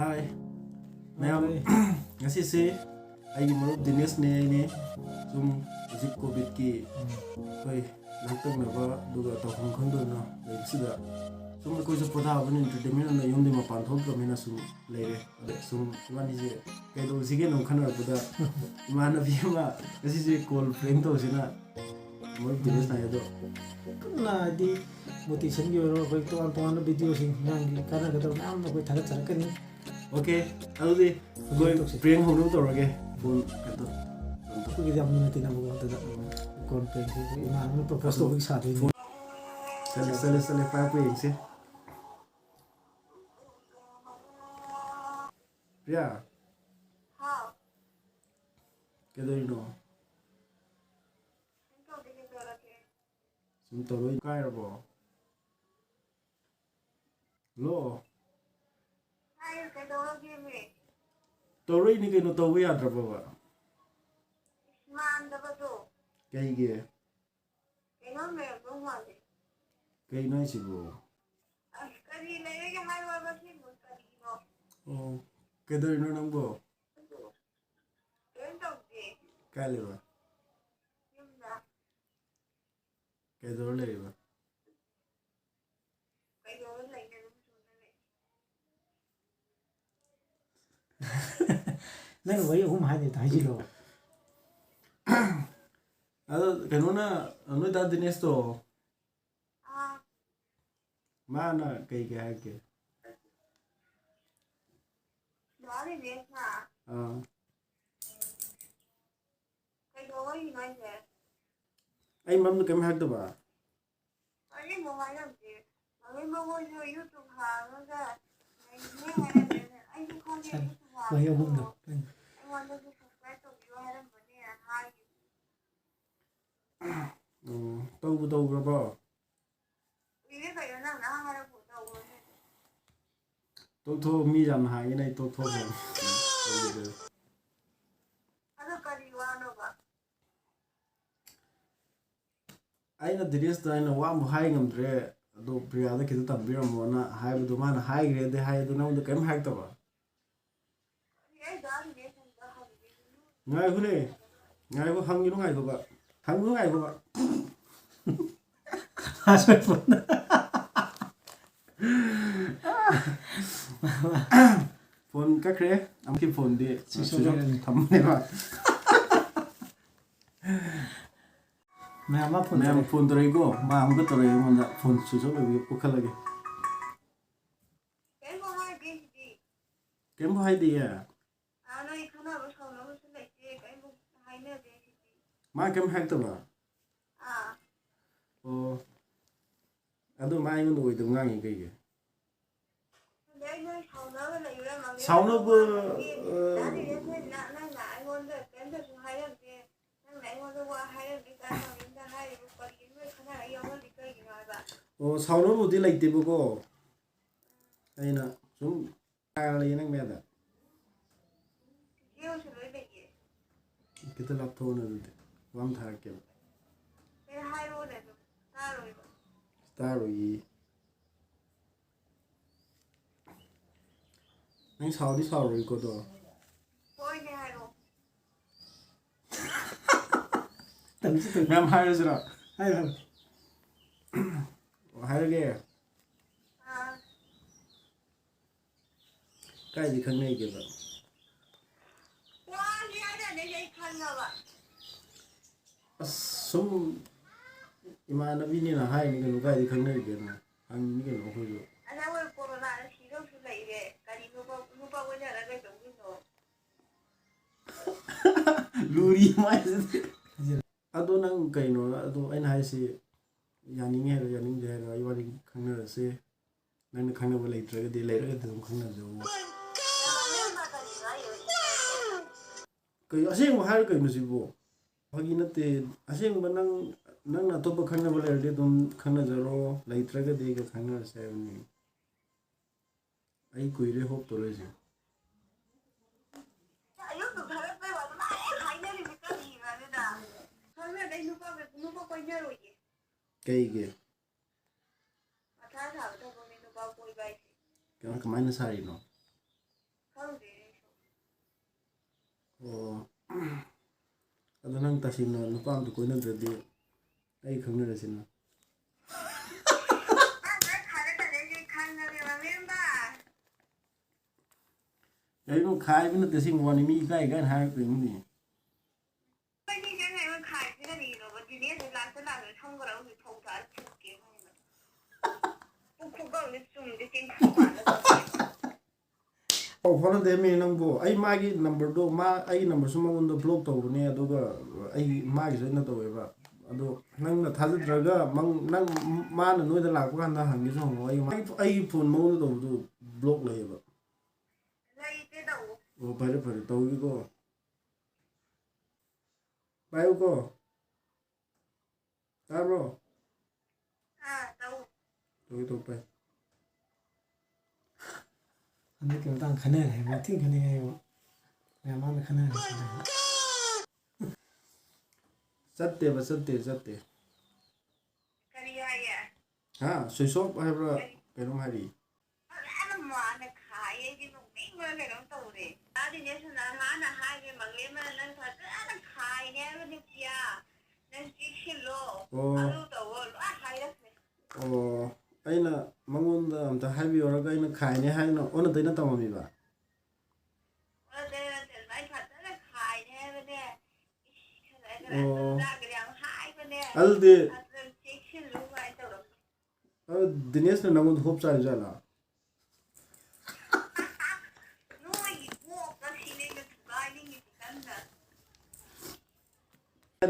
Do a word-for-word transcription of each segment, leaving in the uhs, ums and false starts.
ꯍꯥꯏ ꯃꯌꯥꯝ, ꯉꯁꯤꯁꯦ ꯑꯩꯒꯤ ꯃꯔꯨꯞ ꯗꯤꯅꯦꯁꯅꯦ ꯑꯩꯅꯦ꯫ ꯁꯨꯝ ꯍꯧꯖꯤꯛ ꯀꯣꯚꯤꯗꯀꯤ ꯑꯩꯈꯣꯏ ꯉꯥꯛꯇꯪꯅꯕ ꯑꯗꯨꯒ ꯇꯧꯐꯝ ꯈꯪꯗꯗꯅ ꯂꯩꯕꯁꯤꯗ ꯁꯨꯝ ꯑꯩꯈꯣꯏꯁꯨ ꯄꯣꯊꯥꯕꯅꯤ, ꯏꯟꯇꯔꯇꯦꯟꯃꯦꯟ ꯑꯣꯏꯅ ꯌꯨꯝꯗꯒꯤ ꯃꯄꯥꯟ ꯊꯣꯛꯇ꯭ꯔꯕꯅꯤꯅ ꯁꯨꯝ ꯂꯩꯔꯦ꯫ ꯑꯗ ꯁꯨꯝ ꯏꯕꯥꯅꯤꯁꯦ ꯀꯩꯗꯧꯁꯤꯒꯦꯅ ꯑꯃꯨꯛ ꯈꯟꯅꯔꯛꯄꯗ ꯏꯃꯥꯟꯅꯕꯤ ꯑꯃ ꯉꯁꯤꯁꯦ ꯀꯣꯜ ꯄ꯭ꯔꯦꯡ ꯇꯧꯁꯤꯅ ꯃꯔꯨꯞ ꯗꯤꯅꯦꯁꯅ ꯍꯥꯏ ꯑꯗꯣ꯫ ꯀꯟꯅ ꯍꯥꯏꯗꯤ ꯃꯣꯇꯤꯚꯦꯁꯟꯒꯤ ꯑꯣꯏꯔꯣ, ꯑꯩꯈꯣꯏ ꯇꯣꯉꯥꯟ ꯇꯣꯉꯥꯟꯕ ꯚꯤꯗꯤꯑꯣꯁꯤꯡ ꯑꯉꯥꯡꯒꯤ ꯀꯥꯟꯅꯒꯗꯕ ꯃꯌꯥꯝ ꯑꯃ ꯑꯩꯈꯣꯏ ꯊꯥꯒꯠꯆꯔꯛꯀꯅꯤ꯫ ꯑꯣꯀꯦ, ꯑꯗꯨꯗꯤ ꯑꯩꯈꯣꯏ ꯇꯧꯁꯤ꯫ ꯄ꯭ꯔꯦꯡ ꯍꯧꯅꯕ ꯇꯧꯔꯒꯦ꯫ ꯐꯣꯟ ꯀꯩꯅꯣ ꯇꯧ-, ꯀꯩꯅꯣ ꯇꯧ-, ꯑꯩꯈꯣꯏꯒꯤꯗꯤ ꯌꯥꯝ ꯂꯨꯅ ꯇꯤꯟꯅꯕ ꯋꯥꯗꯨꯗ ꯀꯣꯟ ꯄ꯭ꯔꯦꯡꯁꯤ ꯑꯩꯈꯣꯏ ꯏꯃꯥꯟꯅꯕꯅ ꯄ꯭ꯔꯣꯄꯣꯁ ꯇꯧꯕꯒꯤ ꯁꯥꯗꯣꯏꯅꯤ꯫ ꯆꯠꯂꯦ, ꯆꯠꯂꯦ, ꯆꯠꯂꯦ, ꯄꯥꯏꯔꯛꯄ ꯌꯦꯡꯁꯤ꯫ ꯄ꯭ꯔꯤꯌꯥ꯫ ꯍꯥꯎ꯫ ꯀꯩꯗꯧꯔꯤꯅꯣ? ꯀꯩꯝ ꯇꯧꯗꯦ, ꯀꯩꯗꯧꯔꯒꯦ? ꯁꯨꯝ ꯇꯧꯔꯛꯏ ꯀꯥꯏꯔꯕꯣ? ꯍꯜꯂꯣ? ꯀꯥꯏꯔꯦ, ꯀꯩꯗꯧꯔꯒꯦꯃꯦ? ꯇꯧꯔꯛꯏꯅꯤ ꯀꯩꯅꯣ, ꯇꯧꯕ ꯌꯥꯗ꯭ꯔꯕꯣꯕ? ꯃꯥꯟꯗꯕꯗꯣ꯫ ꯀꯩꯒꯤ? ꯀꯩꯅꯣꯝ ꯂꯩꯔꯝꯗꯧ ꯃꯥꯜꯂꯦ꯫ ꯀꯩꯅꯣ ꯍꯥꯏꯁꯤꯕꯣ? ꯑꯁ, ꯀꯔꯤ ꯂꯩꯔꯒꯦ ꯍꯥꯏꯔꯣ, ꯃꯁꯤꯕꯨ ꯀꯔꯤꯅꯣ? ꯑꯣ, ꯀꯩꯗꯧꯔꯤꯅꯣ ꯅꯪꯕꯣ? ꯀꯩꯝ ꯇꯧꯗꯦ꯫ ꯀꯥꯏ ꯂꯩꯕ? ꯌꯨꯝꯗ꯫ ꯀꯩꯗꯧꯔ ꯂꯩꯔꯤꯕ? ꯀꯩꯗꯧꯔ ꯂꯩꯅꯤ, ꯑꯗꯨꯝ ꯆꯨꯝꯅ ꯂꯩ꯫ ꯅꯪ ꯋꯥꯔꯤ ꯑꯍꯨꯝ ꯍꯥꯏꯗꯣꯏꯗꯣ ꯍꯥꯏꯖꯤꯜꯂꯣ꯫ ꯑꯗꯣ ꯀꯩꯅꯣꯅ, ꯅꯣꯏ ꯗꯥ ꯗꯤꯅꯦꯁꯇꯣ, ꯑꯥ꯫ ꯃꯥꯅ ꯀꯩ ꯀꯩ ꯍꯥꯏꯔꯛꯀꯦ? ꯗꯥ ꯗꯤꯅꯦꯁꯅ? ꯑꯥ꯫ ꯀꯩꯗꯧꯕꯒꯤꯅꯣ ꯍꯥꯏꯁꯦ? ꯑꯩ ꯃꯔꯝꯗ ꯀꯩꯝ ꯍꯥꯏꯔꯛꯇꯕ? ꯀꯔꯤꯝ ꯍꯥꯏꯔꯛꯇꯦ꯫ ꯃꯃꯤ ꯃꯉꯣꯟꯁꯨ YouTube ꯍꯥꯡꯉꯒ ꯂꯩꯅꯦ ꯍꯥꯏꯔꯝꯃꯦ꯫ ꯑꯩꯁꯨ ꯈꯪꯗꯦ, ꯁꯟ-, YouTube ꯋꯥꯍꯩ ꯑꯍꯨꯝꯗꯣ꯫ ꯍꯥꯡꯉꯒ ꯎꯝ꯫ ꯑꯩꯉꯣꯟꯗꯁꯨ subscribe ꯇꯧꯕꯤꯌꯣ ꯍꯥꯏꯔꯝꯕꯅꯦ ꯍꯥꯏꯈꯤꯕꯅꯦ꯫ ꯑꯣ, ꯇꯧꯕꯨ ꯇꯧꯈ꯭ꯔꯕꯣ? ꯀꯨꯏꯔꯦ ꯀꯩꯅꯣ, ꯅꯪꯅ ꯍꯥꯏꯔꯛꯄ ꯇꯧꯈ꯭ꯔꯕꯅꯦ꯫ ꯇꯣꯛꯊꯣꯛꯑꯣ, ꯃꯤ ꯌꯥꯝꯅ ꯍꯥꯡꯉꯦꯅ ꯑꯩ ꯇꯣꯛꯊꯣꯛꯈ꯭ꯔꯕꯅꯤ꯫ ꯇꯧꯗꯦ꯫ ꯑꯗꯣ ꯀꯔꯤ ꯋꯥꯅꯣꯕ? ꯑꯩꯅ ꯗꯤꯅꯦꯁꯇ ꯑꯩꯅ ꯋꯥ ꯑꯃꯨꯛ ꯍꯥꯏ ꯉꯝꯗ꯭ꯔꯦ, ꯑꯗꯣ ꯄ꯭ꯔꯤꯌꯥꯗ ꯈꯤꯇ ꯇꯝꯕꯤꯔꯝꯃꯣꯅ ꯍꯥꯏꯕꯗꯣ ꯃꯥꯅ ꯍꯥꯏꯈ꯭ꯔꯦꯗꯤ ꯍꯥꯏ, ꯑꯗꯣ ꯅꯉꯣꯟꯗ ꯀꯔꯤꯝ ꯍꯥꯏꯔꯛꯇꯕ? ꯉꯥꯏꯈꯣꯅꯦ, ꯉꯥꯏꯈꯣ, ꯍꯪꯒꯤꯅꯨ, ꯉꯥꯏꯈꯣꯕ, ꯍꯪꯒꯤꯅꯨ, ꯉꯥꯏꯈꯣꯕ꯫ ꯐꯣꯟ ꯀꯛꯈ꯭ꯔꯦ꯫ ꯑꯃꯨꯛꯀꯤ ꯐꯣꯟꯗꯤ ꯁ꯭ꯋꯤꯆ ꯑꯣꯐ ꯁ꯭ꯋꯤꯆ ꯑꯣꯐ ꯂꯩꯔꯝꯃꯦ꯫ ꯊꯝꯕꯅꯦꯕ꯫ ꯃꯌꯥꯝ ꯑꯃ ꯐꯣꯟ ꯃꯌꯥꯝ ꯇꯧꯔꯛꯑꯦ꯫ ꯐꯣꯟ ꯇꯧꯔꯛꯏꯀꯣ, ꯃꯥ ꯑꯃꯨꯛꯀ ꯇꯧꯔꯛꯑꯦ ꯑꯩꯉꯣꯟꯗ, ꯐꯣꯟ ꯁ꯭ꯋꯤꯆ ꯑꯣꯐ ꯂꯩꯕꯒꯤ ꯎꯠꯈꯠꯂꯒꯦ꯫ ꯀꯩꯝ ꯍꯥꯏꯗꯤꯌꯦ꯫ ꯑꯥ, ꯅꯣꯏ ꯈꯟꯅꯕ ꯁꯥꯎꯅꯕꯁꯨ ꯂꯩꯇꯦ, ꯀꯩꯝ ꯍꯥꯏꯅꯗꯦ ꯁꯤꯗꯤ꯫ ꯃꯥ ꯀꯩꯝ ꯍꯥꯏꯔꯛꯇꯕ? ꯑꯥ꯫ ꯑꯣ꯫ ꯑꯗꯣ ꯃꯥ ꯑꯩꯉꯣꯟꯗ ꯑꯣꯏꯗꯕ ꯉꯥꯡꯉꯤ ꯀꯩꯒꯤ? ꯈꯪꯗꯦ, ꯑꯩ ꯅꯣꯏ ꯁꯥꯎꯅꯕ ꯂꯩꯕ꯭ꯔꯥ ꯈꯪꯗꯦ꯫ ꯁꯥꯎꯅꯕ, ꯑꯗꯣ ꯃꯥ ꯍꯧꯖꯤꯛꯀꯤ ꯑ, ꯗꯥ ꯅꯤꯔꯦꯟꯗ꯭ꯔꯅ ꯅꯪꯅ ꯑꯩꯉꯣꯟꯗ ꯀꯩꯝꯇꯁꯨ ꯍꯥꯏꯔꯝꯗꯦ꯫ ꯅꯪꯅ ꯑꯩꯉꯣꯟꯗ ꯋꯥ ꯍꯥꯏꯔꯝꯗꯦ, ꯀꯥꯏꯅ ꯃꯤꯡꯗ ꯍꯥꯏꯔꯤꯕ ꯀꯔꯤꯒꯤꯅꯣ ꯅꯣꯏ ꯈꯟꯅꯔ ꯌꯥꯎꯅꯔꯤ ꯀꯩꯒꯤꯅꯣ ꯍꯥꯏꯕ? ꯑꯣ, ꯁꯥꯎꯅꯕꯕꯨꯗꯤ ꯂꯩꯇꯦꯕꯀꯣ꯫ ꯑꯩꯅ ꯁꯨꯝ ꯂꯩꯌꯦ ꯅꯪ ꯃꯌꯥꯗ꯫ ꯖꯤꯑꯣꯁꯨ ꯂꯣꯏ ꯂꯩꯌꯦ꯫ ꯈꯤꯇ ꯂꯥꯞꯊꯣꯛꯑꯣꯅꯦ ꯑꯗꯨꯗꯤ꯫ ꯋꯥ ꯑꯃ ꯊꯥꯔꯛꯀꯦꯕ꯫ ꯑꯦ, ꯍꯥꯏꯔꯛꯑꯣꯅꯦ ꯑꯗꯨꯝ꯫ ꯇꯥꯔꯣꯏꯕ꯫ ꯇꯥꯔꯣꯏꯌꯦ꯫ ꯅꯪ ꯁꯥꯎꯗꯤ ꯁꯥꯎꯔꯣꯏꯀꯣ ꯑꯗꯣ? ꯍꯣꯏꯅꯦ, ꯍꯥꯏꯔꯛꯑꯣ꯫ ꯇꯝꯁꯤ ꯇꯝꯁꯤ꯫ ꯃꯌꯥꯝ ꯍꯥꯏꯔꯁꯤꯔꯣ? ꯍꯥꯏꯔꯣ, ꯍꯥꯏꯔꯣ꯫ ꯍꯥꯏꯔꯒꯦ꯫ ꯑꯥ꯫ ꯀꯥꯏꯗꯤ ꯈꯪꯅꯩꯒꯦꯕ? ꯋꯥꯅꯤ ꯍꯥꯏꯅꯗꯦ, ꯑꯩ ꯈꯪꯉꯕ꯫ ꯑꯁ, ꯁꯨꯝ ꯏꯃꯥꯟꯅꯕꯤꯅꯤꯅ ꯍꯥꯏꯅꯤ ꯀꯩꯅꯣ, ꯀꯥꯏꯗꯤ ꯈꯪꯅꯔꯤꯒꯦꯅ ꯍꯪꯉꯤꯅꯤ ꯀꯩꯅꯣ ꯑꯩꯈꯣꯏꯁꯨ꯫ ꯑꯗ ꯑꯩꯈꯣꯏ ꯀꯣꯔꯣꯅꯥꯗ ꯁꯤꯗꯧꯁꯨ ꯂꯩꯔꯦ, ꯀꯔꯤ ꯅꯨꯄꯥ, ꯅꯨꯄꯥ ꯀꯣꯏꯅꯔ ꯀꯩꯗꯧꯗꯣꯏꯅꯣ? ꯂꯨꯔꯤ ꯃꯥꯏꯁꯤꯗꯤ꯫ ꯑꯗꯣ ꯅꯪ ꯀꯩꯅꯣ, ꯑꯗꯣ ꯑꯩꯅ ꯍꯥꯏꯁꯤ, ꯌꯥꯅꯤꯡꯉꯦ ꯍꯥꯏꯔꯣ, ꯌꯥꯅꯤꯡꯗꯦ ꯍꯥꯏꯔꯣ, ꯑꯩ ꯋꯥꯔꯤ ꯈꯪꯅꯔꯁꯦ꯫ ꯅꯪꯅ ꯈꯪꯅꯕ ꯂꯩꯇ꯭ꯔꯒꯗꯤ, ꯂꯩꯔꯒꯗꯤ ꯑꯗꯨꯝ ꯈꯪꯅꯖꯧ꯫ ꯀꯩꯅꯣ, ꯑꯁꯦꯡꯕ ꯍꯥꯏꯔ ꯀꯩꯅꯣ ꯁꯤꯕꯨ? ꯐꯥꯒꯤ ꯅꯠꯇꯦ꯫ ꯑꯁꯦꯡꯕ ꯅꯪ, ꯅꯪꯅ ꯑꯇꯣꯞꯄ ꯈꯪꯅꯕ ꯂꯩꯔꯗꯤ ꯑꯗꯨꯝ ꯈꯪꯅꯖꯔꯣ, ꯂꯩꯇ꯭ꯔꯒꯗꯤ ꯑꯩꯒ ꯈꯪꯅꯔꯁꯦ ꯍꯥꯏꯕꯅꯤ꯫ ꯑꯩ ꯀꯨꯏꯔꯦ ꯍꯣꯞ ꯇꯧꯔꯛꯏꯁꯦ꯫ ꯑꯌꯨꯛꯇ ꯊꯥꯒꯠꯄꯩ ꯋꯥꯗꯣ ꯂꯣꯏ ꯍꯥꯏꯅꯔꯤꯁꯦ ꯀꯔꯤꯅꯣ ꯑꯗꯨꯗ? ꯈꯪꯅꯗꯦ, ꯅꯨꯄꯥ, ꯅꯨꯄꯥ ꯀꯣꯏꯅꯔꯣꯏꯌꯦ꯫ ꯀꯩꯒꯤ? ꯃꯊꯥ ꯁꯥꯕ ꯊꯕꯛꯅꯦ ꯅꯨꯄꯥ ꯀꯣꯏꯕ ꯍꯥꯏꯁꯦ꯫ ꯀꯃꯥꯏ-, ꯀꯃꯥꯏꯅ ꯁꯥꯔꯤꯅꯣ? ꯈꯪꯗꯦ ꯑꯩꯁꯨ꯫ ꯑꯣ, ꯑꯗꯣ ꯅꯪ ꯇꯁꯦꯡꯅ ꯅꯨꯄꯥ ꯑꯝꯇ ꯀꯣꯏꯅꯗ꯭ꯔꯗꯤ ꯑꯩ ꯈꯪꯅꯔꯁꯤꯅ꯫ ꯀꯩꯅꯣ ꯈꯥꯏꯕ ꯅꯠꯇꯦ, ꯑꯁꯦꯡꯕ ꯋꯥꯅꯤ, ꯃꯤ ꯏꯀꯥꯏ ꯏꯀꯥꯏꯅ ꯍꯥꯏꯔꯛꯇꯣꯏꯅꯤꯅꯦ꯫ ꯄꯥꯎ ꯐꯥꯎꯅꯗꯦꯃꯤ ꯅꯪꯕꯨ꯫ ꯑꯩ ꯃꯥꯒꯤ ꯅꯝꯕꯔꯗꯣ, ꯃꯥ, ꯑꯩꯒꯤ ꯅꯝꯕꯔꯁꯨ ꯃꯉꯣꯟꯗ ꯕ꯭ꯂꯣꯛ ꯇꯧꯕꯅꯦ, ꯑꯗꯨꯒ ꯑꯩ ꯃꯥꯒꯤꯁꯨ ꯑꯩꯅ ꯇꯧꯋꯦꯕ꯫ ꯑꯗꯣ ꯅꯪꯅ ꯊꯥꯖꯗ꯭ꯔꯒ ꯃꯪ-, ꯅꯪ, ꯃꯥꯅ ꯅꯣꯏꯗ ꯂꯥꯛꯄ ꯀꯥꯟꯗ ꯍꯪꯒꯦꯁꯨ ꯍꯪꯉꯣ꯫ ꯑꯩ, ꯑꯩꯒꯤ ꯐꯣꯟ ꯃꯉꯣꯟꯗ ꯇꯧꯕꯗꯨ ꯕ꯭ꯂꯣꯛ ꯂꯩꯌꯦꯕ꯫ ꯑꯣ, ꯐꯔꯦ, ꯐꯔꯦ, ꯇꯧꯒꯦꯀꯣ꯫ ꯄꯥꯏꯌꯨꯀꯣ꯫ ꯇꯥꯕ꯭ꯔꯣ? ꯑꯥ, ꯇꯧ꯫ ꯇꯧꯒꯦ, ꯇꯧ, ꯄꯥꯏ꯫ ꯍꯟꯗꯛꯀꯤ ꯃꯇꯥꯡ ꯈꯟꯅꯔꯦ ꯍꯥꯏꯕ, ꯊꯤ ꯈꯟꯅꯩ ꯍꯥꯏꯕ꯫ ꯃꯌꯥꯝ ꯃꯥꯡꯗ ꯈꯟꯅꯔꯦ ꯍꯥꯏꯕ꯫ ꯆꯠꯇꯦꯕ, ꯆꯠꯇꯦ, ꯆꯠꯇꯦ꯫ ꯀꯔꯤ ꯍꯥꯏꯌꯦ? ꯍꯥ? Switch off ꯍꯥꯏꯕ꯭ꯔꯥ? ꯀꯔꯤ? ꯀꯩꯅꯣꯝ ꯍꯥꯏꯔꯤ꯫ ꯐꯖꯅ ꯃꯥꯅ ꯈꯥꯏ, ꯑꯩꯗꯤ ꯅꯣꯛꯅꯤꯡꯕꯅ ꯀꯩꯅꯣꯝ ꯇꯧꯔꯦ꯫ ꯇꯥꯗꯤꯅꯦ ꯁꯅꯥ, ꯃꯥꯅ ꯍꯥꯏꯔꯦ, ꯃꯪꯂꯦꯝꯅ ꯅꯪ ꯐꯖꯅ ꯈꯥꯏꯅꯦ ꯍꯥꯏꯕ ꯅꯨꯄꯤꯌꯥ꯫ ꯅꯪ ꯆꯦꯛꯁꯤꯜꯂꯣ꯫ ꯑꯣ꯫ ꯑꯗꯨ ꯇꯧꯋꯣ, ꯂꯣꯏ ꯍꯥꯏꯔꯛꯈ꯭ꯔꯦ꯫ ꯑꯣ, ꯑꯩꯅ ꯃꯉꯣꯟꯗ ꯑꯝꯇ ꯍꯥꯏꯕꯤꯌꯨꯔꯒ ꯑꯩꯅ ꯈꯥꯏꯅꯦ ꯍꯥꯏꯅ ꯑꯣꯟꯅ ꯇꯩꯅ ꯇꯝꯃꯝꯃꯤꯕ? ꯑꯣꯟꯅ ꯇꯩꯅ ꯅꯠꯇꯦ, ꯑꯗꯨꯃꯥꯏꯅ ꯐꯖꯅ ꯈꯥꯏꯅꯦ ꯍꯥꯏꯕꯅꯦ꯫ ꯏꯁ, ꯈꯔ, ꯈꯔ ꯑꯣ꯫ ꯑꯗꯨ ꯑꯗꯥꯒ ꯌꯥꯝ ꯍꯥꯏꯕꯅꯦ꯫ ꯑꯗꯨꯗꯤ ꯑꯗꯨ ꯆꯦꯛꯁꯤꯜꯂꯨ ꯀꯥꯏꯅ ꯇꯧꯔꯝꯃꯤ꯫ ꯑꯗꯨ ꯗꯤꯅꯦꯁꯅ ꯅꯪꯉꯣꯟꯗ ꯍꯣꯞ ꯆꯥꯏꯖꯥꯠꯂꯥ? ꯅꯣꯏꯒꯤ ꯀꯣꯛꯇ ꯁꯤꯅꯦ ꯑꯩꯅ ꯊꯨꯒꯥꯏꯅꯤꯡꯉꯤꯁꯤ ꯀꯟꯅ꯫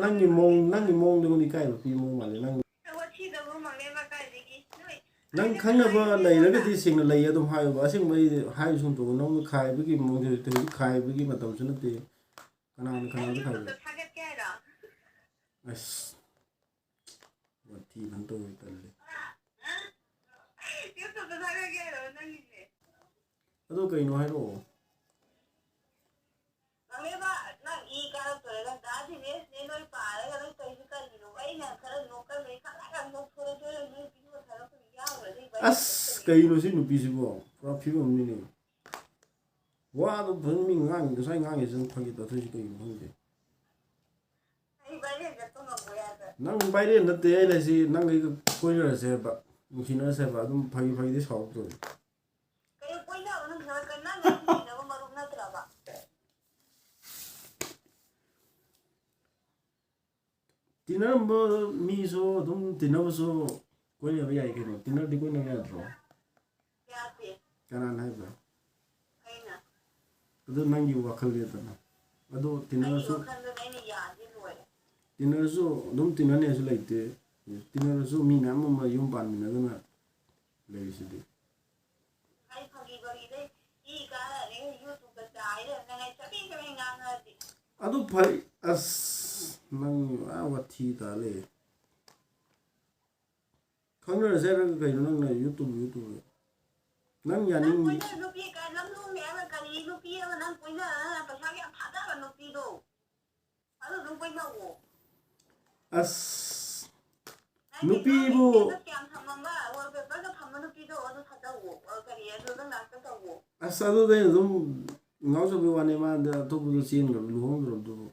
ꯅꯪꯒꯤ ꯃꯑꯣꯡ, ꯅꯪꯒꯤ ꯃꯑꯣꯡꯗ ꯑꯩꯉꯣꯟꯗ ꯏꯀꯥꯏꯕ ꯄꯤ ꯃꯑꯣꯡ ꯃꯥꯜꯂꯦ ꯅꯪ꯫ ꯋꯥꯊꯤꯗꯕ ꯃꯪꯂꯦꯝꯃ ꯀꯥꯏꯗꯒꯤ? ꯅꯣꯏ ꯅꯪ ꯑꯩꯅ ꯈꯪꯅꯕ ꯈꯥꯏꯕ ꯂꯩꯔꯒꯗꯤ ꯁꯦꯡꯅ ꯂꯩ ꯑꯗꯨꯝ ꯍꯥꯏꯌꯣꯕ꯫ ꯑꯁꯦꯡꯕ ꯑꯩ ꯍꯥꯏꯔꯤꯁꯨ ꯇꯧꯕ, ꯅꯪꯅ ꯈꯥꯏꯕꯒꯤ ꯃꯑꯣꯡꯁꯦ ꯍꯧꯖꯤꯛ ꯈꯥꯏꯕꯒꯤ ꯃꯇꯝꯁꯨ ꯅꯠꯇꯦ꯫ ꯀꯅꯥꯅ ꯀꯅꯥꯗ ꯈꯥꯏꯕ? ꯊꯥꯒꯠꯀꯦ ꯍꯥꯏꯔꯣ? ꯑꯁ꯫ ꯋꯥꯊꯤ ꯐꯖꯅ ꯇꯧꯋꯦ, ꯇꯜꯂꯦ꯫ ꯑꯗꯣ ꯀꯩꯅꯣ ꯍꯥꯏꯔꯛꯑꯣ꯫ ꯅꯪ ꯏ ꯀꯥꯔꯛꯇꯣꯔꯦ, ꯅꯪ ꯗꯥ ꯗꯤꯅꯦꯁꯅꯦ, ꯅꯣꯏ ꯄꯥꯔꯒ ꯅꯪ ꯇꯧꯔꯤꯁꯦ ꯀꯔꯤꯅꯣ? ꯑꯩꯅ ꯈꯔ ꯅꯣꯛꯀꯜꯂꯦ, ꯈꯔ ꯌꯥꯝ ꯅꯣꯛꯊꯣꯔꯛꯇꯣꯔꯦ, ꯅꯣꯏ ꯚꯤꯗꯤꯑꯣ ꯊꯥꯒꯠꯄꯗ ꯌꯥꯎꯔꯗꯤ ꯚꯥꯏꯔꯦꯜ ꯑꯁ, ꯆꯠꯀꯅꯤ꯫ ꯀꯩꯅꯣ ꯁꯤ ꯅꯨꯄꯤꯁꯤꯕꯣ? ꯄꯨꯔꯥ ꯐꯤꯕꯝ ꯑꯃꯅꯤꯅꯦ꯫ ꯋꯥꯗꯣ ꯐꯖꯅ ꯃꯤ ꯉꯥꯡꯉꯤ, ꯉꯁꯥꯏ ꯉꯥꯡꯉꯤꯁꯤ ꯑꯗꯨꯝ ꯐꯥꯒꯤ ꯇꯥꯊꯣꯛꯏꯁꯤ ꯀꯩꯒꯤꯅꯣ ꯈꯪꯗꯦ꯫ ꯅꯪ ꯚꯥꯏꯔꯦꯟ ꯅꯠꯇꯦ, ꯑꯩꯅ ꯍꯥꯏꯁꯤ ꯅꯪ ꯑꯩꯒ ꯀꯣꯏꯅꯔꯁꯦ ꯍꯥꯏꯕ, ꯅꯨꯡꯁꯤꯅꯔꯁꯦ ꯍꯥꯏꯕ, ꯑꯗꯨꯝ ꯐꯥꯒꯤ ꯐꯥꯒꯤꯗꯤ ꯁꯥꯎꯔꯛꯇꯣꯏꯅꯤ꯫ ꯀꯩꯅꯣ ꯀꯣꯏꯅꯕ ꯅꯨꯡꯁꯤꯅꯕ ꯀꯩꯅꯣ ꯅꯪ ꯅꯪ ꯅꯨꯡꯁꯤꯅꯕ ꯃꯔꯨꯞ ꯅꯠꯇ꯭ꯔꯕ? ꯇꯤꯟꯅꯔꯝꯕ ꯃꯤꯁꯨ ꯑꯗꯨꯝ ꯇꯤꯟꯅꯕꯁꯨ ꯀꯣꯏꯅꯕ ꯌꯥꯏ ꯀꯩꯅꯣ꯫ ꯇꯤꯟꯅꯔꯗꯤ ꯀꯣꯏꯅꯕ ꯌꯥꯗ꯭ꯔꯣ? ꯌꯥꯗꯦ꯫ ꯀꯅꯥꯅ ꯍꯥꯏꯕ? ꯑꯩꯅ꯫ ꯑꯗꯨ ꯅꯪꯒꯤ ꯋꯥꯈꯜꯅꯤꯗꯅ꯫ ꯑꯗꯨ ꯑꯩꯒꯤ ꯇꯤꯟꯅꯔꯁꯨ ꯋꯥꯈꯜꯗꯨꯅ ꯑꯩꯅ ꯌꯥꯗꯦ ꯂꯣꯏꯔꯦ꯫ ꯇꯤꯟꯅꯔꯁꯨ ꯑꯗꯨꯝ ꯇꯤꯟꯅꯅꯤꯁꯨ ꯂꯩꯇꯦ꯫ ꯇꯤꯟꯅꯔꯁꯨ ꯃꯤ ꯃꯌꯥꯝ ꯑꯃ ꯌꯨꯝ ꯄꯥꯟꯃꯤꯟꯅꯗꯅ ꯂꯩꯔꯤꯁꯤꯗꯤ꯫ ꯑꯩ ꯐꯥꯒꯤ ꯐꯥꯒꯤꯗꯩ ꯏ ꯀꯥꯔꯅꯤ, YouTube ꯆꯥꯏꯔꯦ, ꯅꯪ ꯑꯩ ꯆꯕꯦꯡ ꯆꯕꯦꯡ ꯉꯥꯡꯉꯛꯑꯗꯤ꯫ ꯑꯗꯨ ꯐꯩ꯫ ꯑꯁ ꯅꯪ ꯑꯥ ꯋꯥꯊꯤ ꯇꯥ ꯂꯩ꯫ ꯈꯪꯅꯔꯁꯦ ꯍꯥꯏꯔꯒ ꯀꯩꯅꯣ ꯅꯪꯅ YouTube, YouTube? ꯅꯪ ꯅꯪ ꯌꯥꯅꯤꯡ- ꯀꯣꯏꯅ ꯅꯨꯄꯤ ꯀ-, ꯂꯝꯂꯣꯡꯅꯦ ꯍꯥꯏꯕ ꯀꯔꯤ ꯅꯨꯄꯤ ꯑꯃ ꯅꯪ ꯀꯣꯏꯅ ꯄꯩꯁꯥ ꯌꯥꯝ ꯊꯥꯗꯕ ꯅꯨꯄꯤꯗꯣ? ꯑꯗꯨ ꯑꯗꯨꯝ ꯀꯣꯏꯅꯧꯋꯣ꯫ ꯑꯁ, ꯅꯪꯒꯤ ꯅꯨꯄꯤꯕꯨ status ꯀꯌꯥꯝ ꯊꯝꯃꯝꯕ, wallpaper ꯒ ꯊꯝꯕ ꯅꯨꯄꯤꯗꯣ ꯑꯗꯨ ꯊꯥꯗꯧꯋꯣ꯫ ꯑ, ꯀꯔꯤ, ꯑꯗꯨ ꯅꯪ ꯂꯥꯁꯇ ꯇꯧꯋꯣ꯫ ꯑꯁ, ꯑꯗꯨꯗ ꯑꯩꯅ ꯑꯗꯨꯝ ꯉꯥꯎꯖꯕꯒꯤ ꯋꯥꯅꯦ, ꯃꯥꯗ ꯑꯇꯣꯞꯄꯗ ꯆꯦꯟꯈ꯭ꯔꯕ, ꯂꯨꯍꯣꯡꯈ꯭ꯔꯕꯗꯨꯕꯨ꯫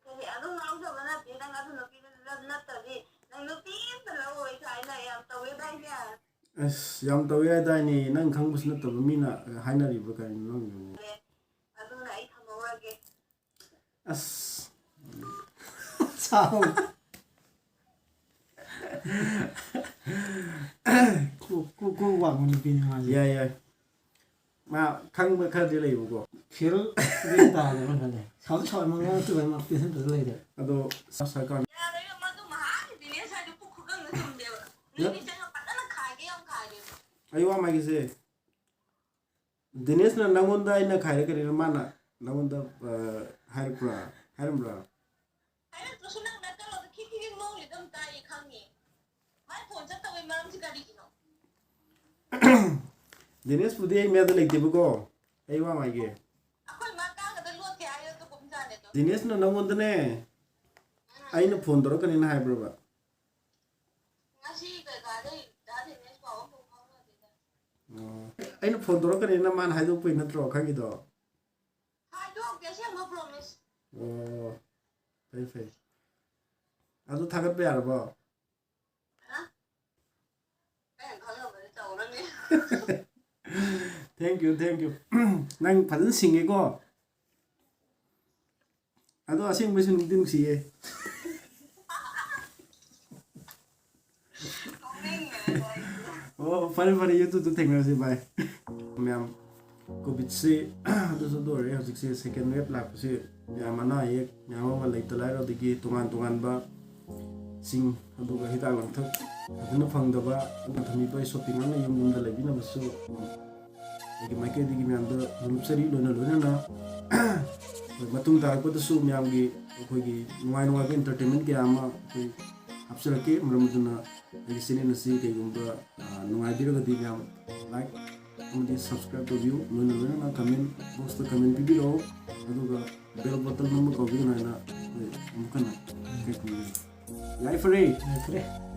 ꯀꯔꯤ, ꯑꯗꯨꯝ ꯉꯥꯎꯖꯕ ꯅꯠꯇꯦ, ꯅꯪ ꯑꯗꯨ ꯅꯨꯄꯤꯗꯨ ꯅꯠ-, ꯅꯠꯇ꯭ꯔꯗꯤ ꯅꯪ ꯅꯨꯄꯤ ꯑꯝꯇ ꯂꯧꯔꯣꯏ ꯀꯥꯏꯅ ꯌꯥꯝ ꯇꯧꯋꯦꯗꯥꯏꯅꯦ? ꯑꯁ, ꯌꯥꯝ ꯇꯧꯋꯦ ꯍꯥꯏꯗꯥꯏꯅꯦ, ꯅꯪ ꯈꯪꯕꯁꯨ ꯅꯠꯇꯕ ꯃꯤꯅ ꯍꯥꯏꯅꯔꯤꯕ ꯀꯔꯤꯅꯣ ꯅꯪꯒꯤꯗꯨꯕꯨ? ꯑꯦ, ꯑꯗꯨꯅ ꯑꯩ ꯊꯝꯍꯧꯔꯒꯦ꯫ ꯑꯁ꯫ ꯁꯥꯎ꯫ ꯀꯣꯛ, ꯀꯣꯛ, ꯀꯣꯛ ꯋꯥꯡꯕ ꯅꯨꯄꯤꯅꯤ ꯃꯥꯁꯦ꯫ ꯌꯥꯏ, ꯌꯥꯏ꯫ ꯃꯥ ꯈꯪꯕ ꯈꯔꯗꯤ ꯂꯩꯕꯀꯣ꯫ ꯐꯦꯜ ꯇꯥꯗꯕ ꯈꯜꯂꯦ꯫ ꯁꯥꯎꯗꯤ ꯁꯥꯎꯔꯦ, ꯃꯉꯣꯟꯗ ꯇꯨ ꯃꯥꯔꯛ ꯄꯤꯁꯟꯕꯁꯨ ꯂꯩꯔꯦ꯫ ꯑꯗꯣ ꯁꯔꯀꯥꯔ ꯌꯥꯔꯦ, ꯃꯗꯨ ꯃꯍꯥꯛꯀꯤ ꯗꯤꯅꯦꯁ ꯍꯥꯏꯗꯨ ꯄꯨꯛ ꯈꯨꯀꯪꯗ ꯆꯨꯝꯗꯦꯕ꯫ ꯅꯠ- ꯅꯣꯏꯗꯤ ꯆꯪꯉ ꯐꯖꯅ ꯈꯥꯏꯒꯦ ꯌꯥꯝ ꯈꯥꯏꯒꯦ꯫ ꯑꯩ ꯋꯥ ꯃꯥꯒꯤꯁꯦ꯫ ꯗꯤꯅꯦꯁꯅ ꯅꯪꯉꯣꯟꯗ ꯑꯩꯅ ꯈꯥꯏꯔꯛꯀꯅꯤꯅ ꯃꯥꯅ ꯅꯪꯉꯣꯟꯗ, ꯑ, ꯍꯥꯏꯔꯛꯄ꯭ꯔꯥ? ꯍꯥꯏꯔꯝꯕ꯭ꯔꯥ? ꯍꯥꯏꯔꯛꯇ꯭ꯔꯁꯨ ꯅꯪ ꯅꯥꯀꯜꯂꯣꯝꯗ ꯈꯤꯛ ꯈꯤꯛ ꯈꯤꯛ ꯅꯣꯛꯂꯤꯗꯣ ꯑꯗꯨꯝ ꯇꯥꯏꯌꯦ, ꯈꯪꯉꯦ꯫ ꯃꯥꯏ ꯐꯣꯟ ꯆꯠꯇꯕꯩ ꯃꯔꯝꯁꯤ ꯀꯔꯤꯒꯤꯅꯣ? ꯗꯤꯅꯦꯁꯄꯨꯗꯤ ꯑꯩ ꯃꯌꯥꯗ ꯂꯩꯇꯦꯕꯀꯣ꯫ ꯑꯩ ꯋꯥ ꯃꯥꯏꯒꯦ꯫ ꯑꯩꯈꯣꯏ ꯃꯥ ꯀꯥꯡꯒꯗ ꯂꯣꯠꯀꯦ ꯍꯥꯏꯔ ꯑꯗꯨꯒꯨꯝ ꯖꯥꯠꯅꯦ ꯑꯗꯣ꯫ ꯗꯤꯅꯦꯁꯅ ꯅꯪꯉꯣꯟꯗꯅꯦ, ꯎꯝ꯫ ꯑꯩꯅ ꯐꯣꯟ ꯇꯧꯔꯛꯀꯅꯤꯅ ꯍꯥꯏꯕ꯭ꯔꯕ? ꯉꯁꯤ ꯀꯩꯀꯥꯗꯩ ꯗꯥ ꯗꯤꯅꯦꯁ ꯄꯥꯎ ꯑꯃꯐꯥꯎ ꯐꯥꯎꯅꯗꯦꯗ꯫ ꯑꯣ, ꯑꯩꯅ ꯐꯣꯟ ꯇꯧꯔꯛꯀꯅꯤꯅ ꯃꯥꯅ ꯍꯥꯏꯗꯣꯛꯄꯩ ꯅꯠꯇ꯭ꯔꯣ ꯈꯪꯉꯤꯗꯣ? ꯍꯥꯏꯗꯣꯛꯇꯦ, ꯑꯁꯦꯡꯕ ꯄ꯭ꯔꯣꯃꯤꯁ꯫ ꯑꯣ, ꯐꯩ ꯐꯩ꯫ ꯑꯗꯨ ꯊꯥꯒꯠꯄ ꯌꯥꯔꯕꯣ? ꯀꯩꯅ ꯈꯜꯂꯝꯕꯗꯤ ꯇꯧꯔꯅꯤ꯫ Thank you, thank you. ꯅꯪ ꯐꯖꯅ ꯁꯤꯡꯉꯦꯀꯣ꯫ ꯑꯗꯣ ꯑꯁꯦꯡꯕꯩꯁꯨ ꯅꯨꯡꯗꯤ ꯅꯨꯡꯁꯤꯌꯦ꯫ ꯑꯣ, ꯐꯔꯦ ꯐꯔꯦ, YouTube ꯇ ꯊꯦꯡꯅꯔꯁꯤ, bye꯫ ꯃꯌꯥꯝ, ꯀꯣꯚꯤꯗꯁꯤ ꯑꯗꯨꯁꯨ ꯑꯗꯨ ꯑꯣꯏꯔꯦ, ꯍꯧꯖꯤꯛꯁꯦ second wave ꯂꯥꯛꯄꯁꯤ ꯃꯌꯥꯝ ꯑꯅꯥ ꯑꯌꯦꯛ ꯃꯌꯥꯝ ꯑꯃ ꯂꯩꯇ ꯂꯥꯏꯔ, ꯑꯗꯒꯤ ꯇꯣꯉꯥꯟ ꯇꯣꯉꯥꯟꯕ ꯁꯤꯡ, ꯑꯗꯨꯒ ꯍꯤꯗꯥꯛ ꯂꯥꯡꯊꯛ ꯐꯖꯅ ꯐꯪꯗꯕ, ꯑꯗꯨꯅ ꯊꯝꯕꯤꯕ ꯁꯣꯄꯤꯡ ꯑꯃ ꯌꯨꯝ ꯌꯨꯝꯗ ꯂꯩꯕꯤꯅꯕꯁꯨ ꯑꯩꯒꯤ ꯃꯥꯏꯀꯩꯗꯒꯤ ꯃꯌꯥꯝꯗ ꯅꯣꯂꯨꯛꯆꯔꯤ꯫ ꯂꯣꯏꯅ ꯂꯣꯏꯅꯅ ꯑꯩꯈꯣꯏ ꯃꯇꯨꯡ ꯇꯥꯔꯛꯄꯗꯁꯨ ꯃꯌꯥꯝꯒꯤ ꯑꯩꯈꯣꯏꯒꯤ ꯅꯨꯡꯉꯥꯏ ꯅꯨꯡꯉꯥꯏꯕ entertainment ꯀꯌꯥ ꯑꯃ ꯑꯩꯈꯣꯏ ꯍꯥꯞꯆꯔꯛꯀꯦ꯫ ꯃꯔꯝ ꯑꯗꯨꯅ ꯑꯩꯒꯤ channel ꯑꯁꯤ ꯀꯩꯒꯨꯝꯕ, ꯑ, ꯅꯨꯡꯉꯥꯏꯕꯤꯔꯒꯗꯤ ꯃꯌꯥꯝ like ꯑꯃꯗꯤ subscribe ꯇꯧꯕꯤꯌꯨ꯫ ꯂꯣꯏꯅ ꯂꯣꯏꯅꯅ comment box ꯇ comment ꯄꯤꯕꯤꯔꯛꯑꯣ꯫ ꯑꯗꯨꯒ bell button ꯅꯝꯕ ꯀꯥꯎꯕꯤꯒꯅꯨ ꯍꯥꯏꯅ ꯑꯩꯈꯣꯏ ꯑꯃꯨꯛ ꯍꯟꯅ ꯀꯩ ꯈꯨꯝꯕꯤꯒꯦ꯫ ꯌꯥꯏꯐꯔꯦ꯫ ꯌꯥꯏꯐꯔꯦ꯫